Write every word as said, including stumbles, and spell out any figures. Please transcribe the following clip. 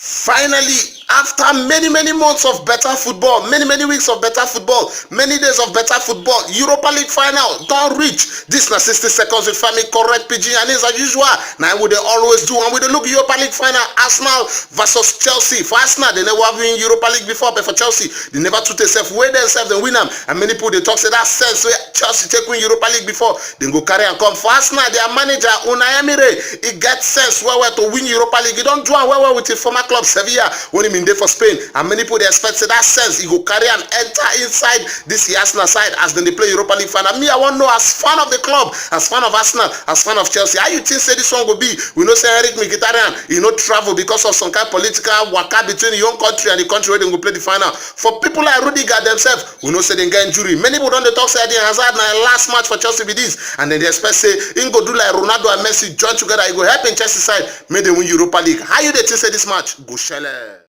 Finally, after many many months of better football, many many weeks of better football, many days of better football, Europa League final don reach. This na sixty seconds with Femi, correct pidgin, and as usual, na we dey always do, and we dey look Europa League final, Arsenal versus Chelsea. For Arsenal, they never win Europa League before, but for Chelsea, they never too take sef wey themselves dem win am, and many people dey talk say that sense wey Chelsea take win Europa League before, dem go carry am come. For Arsenal, their manager Unai Emery, e get sense well well to win Europa League. E don do am well well with him former club Sevilla when he bin dey for Spain, and many people dey expect say that sense e go carry am enter inside this year Arsenal side as dem dey play Europa League final. Me, I wan know, as fan of the club, as fan of Arsenal, as fan of Chelsea, how you think say this one go be? We know say Eric Mkhitaryan, e no travel because of some kind political waka between him own country and the country wey dem go play the final. For people like Rudiger themselves, we know say dem get injury. Many people don dey talk say Eden Hazard na him last match for Chelsea be this, and dem dey expect say him go do like Ronaldo and Messi join together, e go help him Chelsea side make dem win Europa League. How you dey think say this match go shele?